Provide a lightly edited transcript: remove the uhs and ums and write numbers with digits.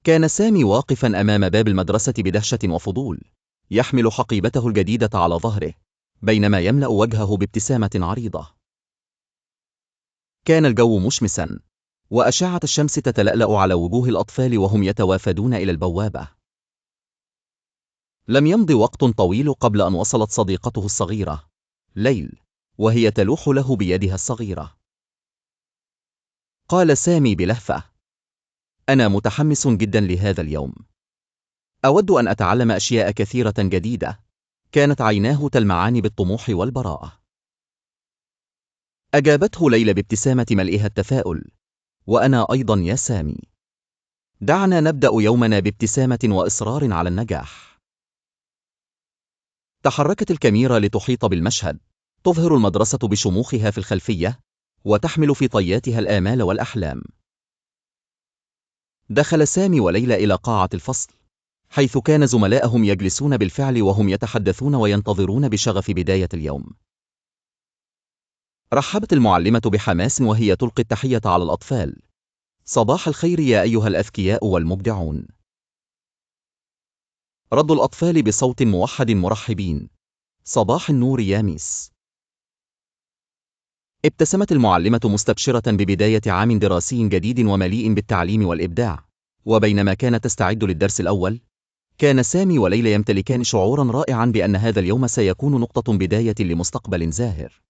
كان سامي واقفا أمام باب المدرسة بدهشة وفضول، يحمل حقيبته الجديدة على ظهره، بينما يملأ وجهه بابتسامة عريضة. كان الجو مشمسا، وأشعة الشمس تتلألأ على وجوه الأطفال وهم يتوافدون إلى البوابة. لم يمض وقت طويل قبل أن وصلت صديقته الصغيرة، ليل، وهي تلوح له بيدها الصغيرة. قال سامي بلهفة: أنا متحمس جدا لهذا اليوم. أود أن أتعلم أشياء كثيرة جديدة. كانت عيناه تلمعان بالطموح والبراءة. أجابته ليلى بابتسامة ملئها التفاؤل: وأنا أيضا يا سامي. دعنا نبدأ يومنا بابتسامة وإصرار على النجاح. تحركت الكاميرا لتحيط بالمشهد، تظهر المدرسة بشموخها في الخلفية، وتحمل في طياتها الآمال والأحلام. دخل سامي وليلى إلى قاعة الفصل، حيث كان زملاءهم يجلسون بالفعل وهم يتحدثون وينتظرون بشغف بداية اليوم. رحبت المعلمة بحماس وهي تلقي التحية على الأطفال: صباح الخير يا أيها الأذكياء والمبدعون. رد الأطفال بصوت موحد مرحبين: صباح النور يا ميس. ابتسمت المعلمة مستبشرة ببداية عام دراسي جديد ومليء بالتعليم والإبداع. وبينما كانت تستعد للدرس الأول، كان سامي وليلى يمتلكان شعورا رائعا بأن هذا اليوم سيكون نقطة بداية لمستقبل زاهر.